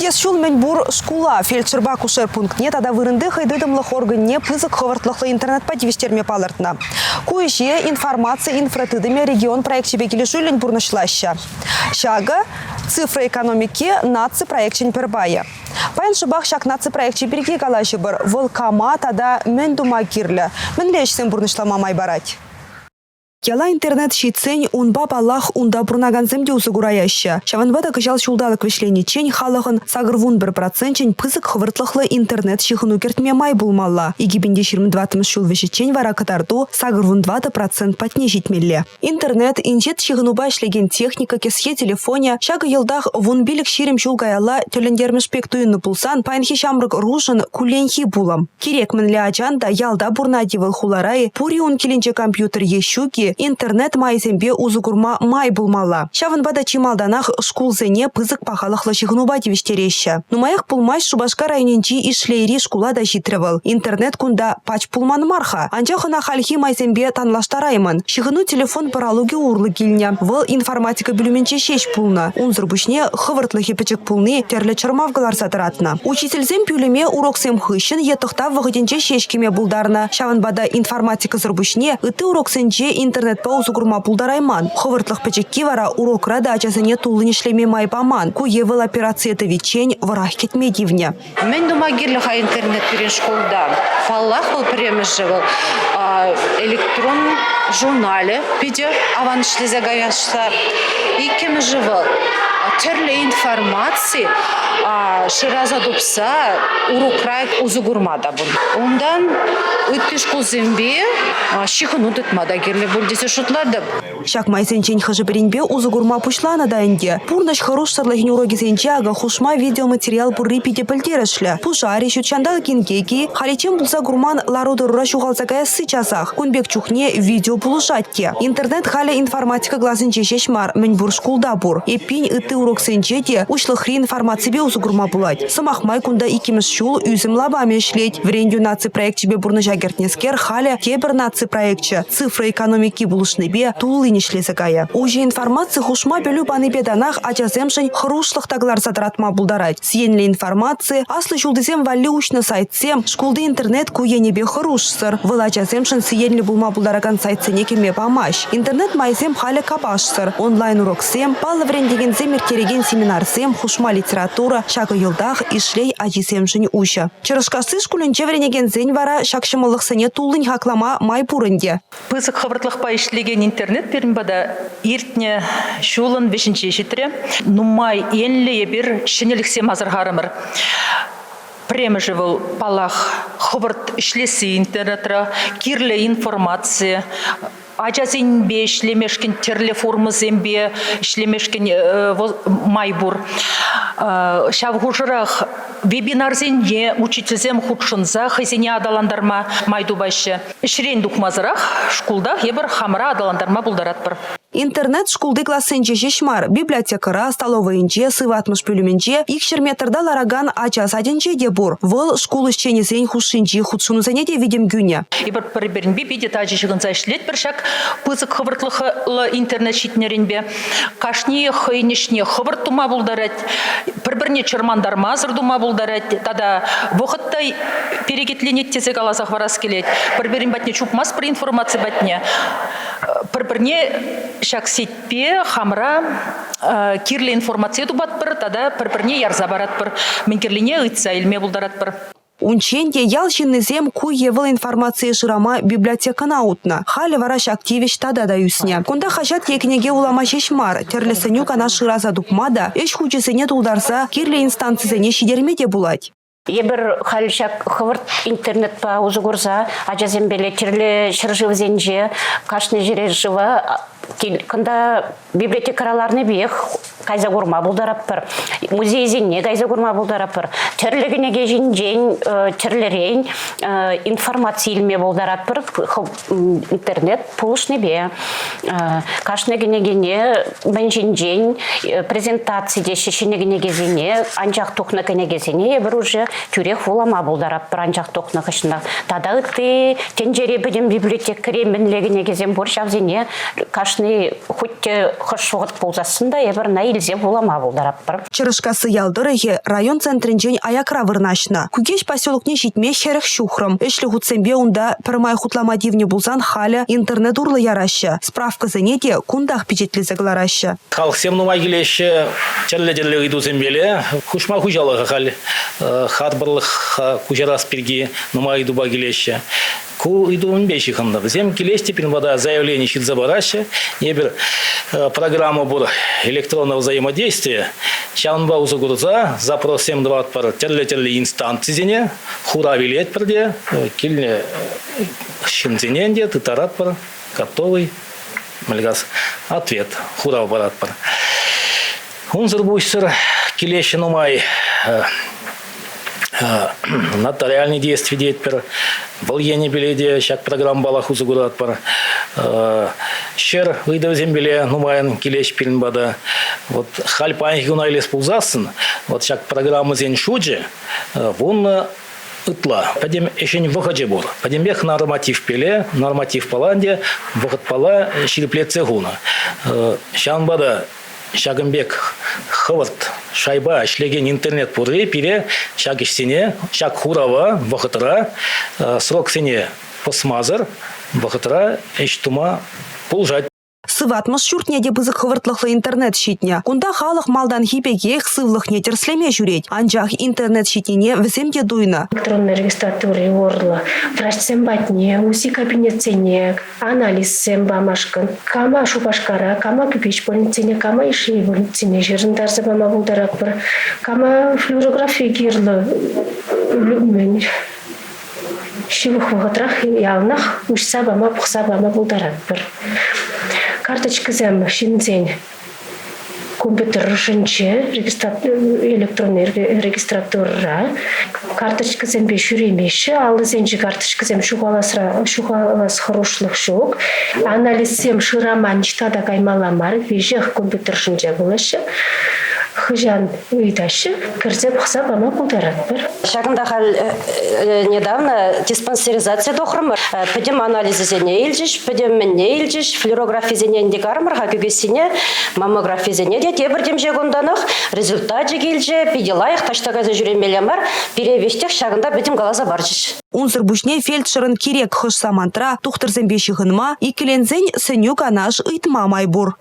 Ҫитес ҫул мӗнпур шкула, фельдшерпа акушер пунктне тата вырӑнти хӑйтытӑмлӑх органне пысӑк хӑвӑртлӑхлӑ интернетпа тивӗҫтерме палӑртнӑ. Ку ӗҫе информаци инфратытӑмӗ регион проекчӗпе килӗшӳллӗн пурнӑҫлаҫҫӗ. Ҫакӑ цифра экономики наци проекчӗн пӗр пайӗ. Паян шӑпах ҫак наци проекчӗ пирки калаҫӑпӑр. Вӑл кама тата мӗн тума кирлӗ, мӗнле ӗҫсем пурнӑҫлама май парать? Яла интернет ҫитсен унпа, паллах, унта пурӑнакансем те усӑ кураяҫҫӗ. Ҫавӑнпа та кӑҫал ҫулталӑк вӗҫлениччен халӑхӑн 81 проценчӗн пысӑк хӑвӑртлӑхлӑ интернет ҫыхӑну кӗртме май пулмалла. 2024 ҫул вӗҫӗччен вара кӑтарту 84 процент патне ҫитмелле. Интернет, инҫет ҫыхӑнупа ӗҫлекен техника, кӗсье телефонӗ ҫакӑ йӑлтах 15-20 ҫул каялла тӗлӗнтермӗш пек туйӑннӑ пулсан паянхи ҫамрӑк ӑрушӑн кулленхи пулӑм. Кирек мӗнле ачан та ялта пурӑнать-и вӑл хулара-и, пур-и ун килӗнче компьютер е ҫук-и, интернет майӗсемпе усӑ курма май пулмалла. Ҫавӑнпа та чи малтанах шкулсене пысӑк пахалӑхлӑ ҫыхӑнупа тивӗҫтереҫҫӗ. Нумаях пулмасть Шупашкар районӗнчи Ишлейри шкула та ҫитрӗ вӑл. Интернет кунта пач пулман мар-ха, анчах ӑна хальхи майсемпе танлаштараймӑн. Ҫыхӑну телефон пӑралукӗ урлӑ килнӗ. Вӑл информатика пӳлӗмӗнче ҫеҫ пулнӑ. Унсӑр пуҫне хӑвӑртлӑхӗ пӗчӗк пулни тӗрлӗ чӑрмав кӑларса тӑратнӑ. Учительсем пӳлӗме уроксем хыҫҫӑн е тӑхтав вӑхӑтӗнче ҫеҫ кӗме пултарнӑ. Ҫавӑнпа та информатикӑсӑр пуҫне ытти уроксенче интернетпа усӑ курма пултарайман. Хӑвӑртлӑх пӗчӗкки вара урокра та ачасене туллин ӗҫлеме май паман. Ку е вӑл операцие тӑвиччен вӑрах кӗтме тивнӗ. Мӗн тума кирлӗ-ха интернет пирӗн шкулта? Паллах, вӑл пӗрремӗшӗ вӑл электрон журналӗ питӗ аван ӗҫлесе каясса. Иккӗмӗшӗ вӑл тӗрлӗ информаци шыраса тупса урокра усӑ курма та пур. Унтан ытти шкулсемпе ҫыхӑну тытма та кирлӗ пуль тесе шутлатӑп. Ҫак майсенчен хӑшӗ-пӗринпе усӑ курма пуҫланӑ та ӗнтӗ. Пурнӑҫ хӑрушсӑрлӑхӗн урокӗсенче акӑ хушма видеоматериал пурри питӗ пӗлтерӗшлӗ. Пушар-и, ҫут ҫанталӑк инкекӗ-и, халиччен пулса курман лару-тӑрура ҫухалса каясси часах. Кун пек чухне видео пулӑшать те. Интернет халӗ информатика класӗнче ҫеҫ мар, мӗнпур шкулта пур. Эппин, ытти уроксенче те уҫлӑхри информаципе усӑ курма пулать. Сӑмах май, кунта иккӗмӗш ҫул ӳсӗм лапамӗ ӗҫлет. Вӗрентӳ наци проекчӗпе пурнӑҫа кӗртнӗскер халӗ тепӗр наци проекчӗ цифра экономики пулӑшнипе туллин ӗҫлесе кайӗ. Уҫӑ информаци хушма пӗлӳ панипе танах ачасемшӗн хӑрушлӑх та кӑларса тӑратма пултарать. Сиенлӗ информаци, аслӑ ҫултисем валли уҫнӑ сайтсем, шкулти интернет ку енӗпе хӑрушсӑр. Вӑл ачасемшӗн сиенлӗ пулма пултаракан сайтсене кӗме памасть. Интернет майӗсем халӗ капашсӑр. Онлайн-уроксем, паллӑ вӗрентекенсем ирттерекен семинарсем, хушма литература ҫакӑ йӑлтах Ишлей ачисемшӗн уҫӑ. Чӑрӑшкасси шкулӗнче вӗренекенсен вара ҫак ҫӑмӑллӑхсене туллин хаклама май пур ӗнтӗ. Пысӑк хӑвӑртлӑхпа ӗҫлекен интернет пирӗн пата иртнӗ ҫулӑн вӗҫӗнче ҫитрӗ. Нумай енлӗ эпир ҫӗнӗлӗхсем асӑрхарӑмӑр. Пӗрремӗшӗ вӑл, паллах, хӑвӑрт ӗҫлесси интернетра, кирлӗ информаци, ачасемпе ӗҫлемешкӗн тӗрлӗ формӑсемпе ӗҫлемешкӗн май пур. Ҫав хушӑрах вебинарсене учительсем хутшӑнса хӑйсене аталантарма май тупаҫҫӗ. Ӗҫрен тухмасӑрах шкултах эпир хамӑра аталантарма пултаратпӑр. Интернет шкулти классенче ҫеҫ мар, библиотекӑра, столовӑйӗнче, сыватмӑш пӳлӗмӗнче, икҫӗр метрта ларакан ача садӗнче те пур. Вӑл шкул ӗҫченӗсен хушшинчи хутшӑнусене те витӗм кӳнӗ. Эпир пӗр-пӗринпе питӗ тачӑ ҫыхӑнса ӗҫлетпӗр ҫак пысӑк хӑвӑртлӑхлӑ интернет ҫитнӗренпе. Кашнийӗ хӑйӗн ӗҫне хӑвӑрт тума пултарать, пӗр-пӗрне чӑрмантармасӑр тума пултарать тата вӑхӑт та перекетленет тесе каласа хӑварас килет. Пӗр-пӗрин патне чупмастпӑр информаци патне. Пӗр-пӗрне ҫак сетьпе хамӑра кирлӗ информацие тупатпӑр тата пӗр-пӗрне ярса паратпӑр, мӗн кирлине ыйтса илме пултаратпӑр. Унччен те ял ҫыннисем ку е вӑл информацие шырама библиотекӑна утнӑ. Халӗ вара ҫак тивӗҫ тата та ӳснӗ. Кунта хаҫат е кӗнеке вулама ҫеҫ мар, тӗрлӗ сӗнӳ-канаш шыраса тупма та, ӗҫ хучӗсене тултарса кирлӗ инстанцисене ҫитерме те пулать. Эпир халь ҫак хӑвӑрт интернетпа усӑ курса ачасемпеле тӗрлӗ ҫӗршывсенче кашни ҫӗре шыва кунта библиотекӑра ларнипех кайса курма пултаратпӑр, музейсене кайса курма пултаратпӑр, тӗрлӗ кӗнеке ҫинчен тӗрлӗрен информаци илме пултаратпӑр интернет пулӑшнипе. Кашни кӗнекене мӗн ҫинчен презентаци теҫҫӗ ҫӗнӗ кӗнекесене, анчах тухнӑ кӗнекесене эпир уже тӳрех вулама пултаратпӑр, анчах тухнӑ хыҫҫӑнах. Тата ытти тӗнчери пӗтӗм библиотекӑри мӗнле кӗнекесем пур, ҫавсене кашни. Кашни хуть те хӑш вӑхӑт пулсассӑн та эпир ӑна илсе вулама пултаратпӑр. Чӑрӑшкасси ял тӑрӑхӗ район центрӗнчен аякра вырнаҫнӑ. Кӳкеҫ поселокне ҫитме 40 ҫухрӑм. Ӗҫлӗ хутсемпе унта пӗрмай хутлама тивнӗ пулсан халӗ интернет урлӑ яраҫҫӗ. Справкӑсене те кунтах пичетлесе кӑлараҫҫӗ. Халӑхсем нумай килеҫҫӗ, тӗрлӗ-тӗрлӗ ыйтусемпеле. Хушма хуҫалӑха халь харпӑрлӑх куҫарас пирки нумай ыйтупа килеҫҫӗ. Ку ыйту мӗнпе ҫыхӑннӑ? Вӗсем килеҫ те пирӗн пата заявлени ҫырса параҫҫӗ. Эпир программа пур электронного взаимодействия. Ҫавӑнпа усӑ курса запроссем тӑватпӑр тӗрлӗ-тӗрлӗ инстанцисене, хурав илетпӗр те килнӗ ҫынсене те тыттаратпӑр готовый мӗлкас ответ хурав паратпӑр. Унсӑр пуҫсӑр килеҫҫӗ нумай нотариальный действи тетпӗр. Вӑл енӗпеле те ҫак программӑпалах усӑ куратпӑр. Ҫӗр ыйтӑвӗсемпеле нумайӑн килеҫ пирӗн пата. Вот халь паянхи куна илес пулсассӑн, вот ҫак программӑсен шучӗ вуннӑ ытла. Пӗтӗм ӗҫӗн вӑхӑчӗ пур. Пӗтӗмпех нормативпеле, нормативпала ӗнтӗ вӑхӑтпала ҫирӗплетсе хунӑ. Ҫавӑнпа та ҫакӑн пек хӑвӑрт шайпа ӗҫлекен интернет пурри пире ҫак ӗҫсене, ҫак хурава вӑхӑтра, сроксене пӑсмасӑр вӑхӑтра ӗҫ тума пулӑшать. Сыватмӑш ҫуртне те пысӑк хӑвӑртлӑхлӑ интернет ҫитнӗ. Кунта халӑх малтанхи пекех сывлӑхне тӗрӗслеме ҫӳрет. Анчах интернет ҫитнине вӗсем те туйнӑ. Электронная регистратура урлӑ врачсем патне, УЗИ кабинетсене анализсем памашкӑн, кама Шупашкара, кама Кӳкеҫ больницине, кама Ишлей больницине ҫырӑнтарса пама пултаратпӑр, кама флюорографи кирлӗ ҫывӑх вӑхӑтрах яланах уҫса пама, пӑхса пама пултаратпӑр. Карточкӑсем ҫынсен компьютер ӑшӗнче электронный регистратурӑра карточкӑсемпе ҫӳремеҫҫӗ, алӑсенчи карточкӑсем ҫухалас хӑрушлӑх ҫук. Анализсем шырама ниҫта та каймалла мар, веҫех компьютер ӑшӗнче пулаҫҫӗ. Хӑҫан ыйтаҫҫӗ, кӗрсе пӑхса пама пултаратпӑр. Ҫакӑнта халь недавно диспансеризаци тухрӑмӑр. Пӗтӗм анализӗсене илчӗҫ, пӗтӗм мӗнне илчӗҫ, флюорографисене ӗнтӗ карӑмӑр-ха кӳкессине, маммографисене те тепӗр темиҫе кунтанах результачӗ килчӗ, питӗ лайӑх, таҫта кайса ҫӳремелле мар, пире веҫтех ҫакӑнта пӗтӗм каласа парчӗҫ. Унсӑр пуҫне фельдшерӑн кирек хӑш самантра тухтӑрсемпе ҫыхӑнма, иккӗленсен сӗнӳ-канаш ыйтма май пур.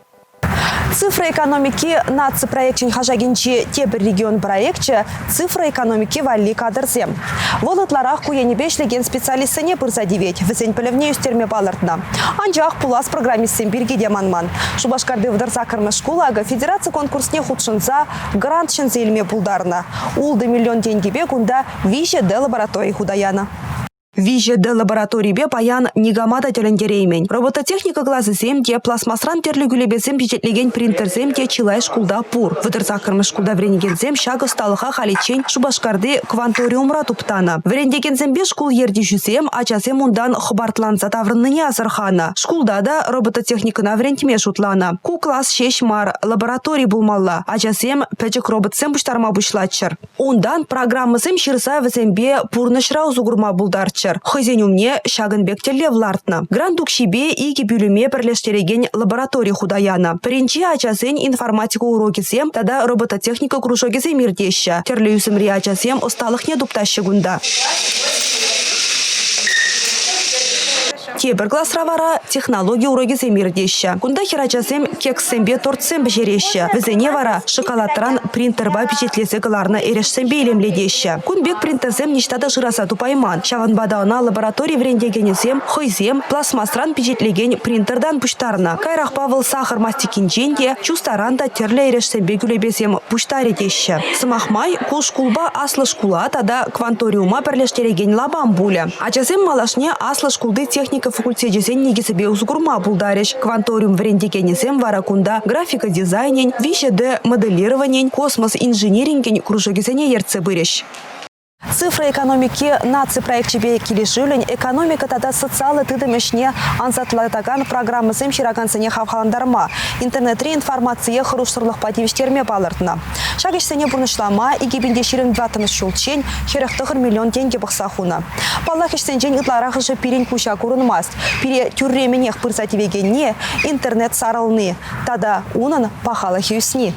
Цифра экономики наци проекчӗн хашакӗнчи тепӗр регион проекчӗ «Цифра экономики валли кадрсем». Вӑл ытларах ку енӗпе ӗҫлекен специалистсене пырса тивет, вӗсен пӗлӗвне ӳстерме палӑртнӑ. Анчах пулас программистсем пирки те манман. Шупашкарти 38-мӗш шкул акӑ федераци конкурсне хутшӑнса грант ҫӗнсе илме пултарнӑ. Ултӑ миллион тенкӗпе кунта 3D лаборатори хута янӑ. 3D лабораторипе паян никама та тӗлӗнтереймӗн. Робототехника класӗсем те, пластмассран тӗрлӗ кӳлепесем пичетлекен принтерсем те чылай шкулта пур. 38-мӗш шкулта вӗренекенсем ҫак ӑсталӑха халиччен Шупашкарти кванториумра туптанӑ. Вӗрентекенсемпе шкул ертӳҫисем ачасем унтан хӑпартланса таврӑннине асӑрханӑ. Шкулта та робототехникӑна вӗрентме шутланӑ. Ку класс ҫеҫ мар, лаборатори пулмалла. Ачасем пӗчӗк роботсем пуҫтарма пуҫлаччӑр. Унтан программӑсем ҫырса вӗсемпе пурнӑҫра усӑ курма пултарччӑр. Хӑйсен умне ҫакӑн пек тӗллев лартнӑ. Грант укҫипе икӗ пӳлӗме пӗрлештерекен лаборатори хута янӑ. Пӗринче ачасен информатика урокӗсем тата робототехника кружокӗсем иртеҫҫӗ. Тӗрлӗ ӳсӗмри ачасем ӑсталӑхне туптаҫҫӗ кунта. Тепӗр класра вара технологи урокӗсем иртеҫҫӗ. Кунта хӗрачасем кекссемпе тортсем пӗҫереҫҫӗ. Вӗсене вара шоколадран принтерпа пичетлесе кӑларнӑ эрешсемпе илемлетеҫҫӗ. Кун пек принтерсем ниҫта та шыраса тупайман. Ҫавӑнпа та ӑна лаборатори вӗрентекенӗсем хӑйсем пластмассран пичетлекен принтертан пуҫтарнӑ. Каярахпа вӑл сахӑр мастикинчен те, чустаран та тӗрлӗ эрешсемпе кӳлепесем пуҫтарӗ теҫҫӗ. Сӑмах май, ку шкулпа аслӑ шкула тата кванториума пӗрлештерекен лапам пулӗ. Ачасем малашне аслӑ шкулти техника факультечӗсен никӗсӗпе усӑ курма пултарӗҫ. Кванториум вӗрентекенӗсем вара кунта графика дизайнӗн, 3D моделированин, космос инжинирингӗн кружокӗсене ертсе пырӗҫ. Цифра экономики наци проекчӗпе килӗшӳллӗн экономика тата социаллӑ тытӑм ӗҫне ансатлатакан программӑсем ҫыракансене хавхалантарма, интернетри информацие хӑрушсӑрлӑхпа тивӗҫтерме палӑртнӑ. Ҫак ӗҫсене пурнӑҫлама 2024 ҫулччен 49 миллион тенкӗ пӑхса хунӑ. Паллах, ӗҫсенчен ытларахӑшӗ пирӗн куҫа курӑнмасть. Пире тӳрремӗнех пырса тивекенни – интернет сарӑлни тата унӑн пахалӑхӗ ӳсни.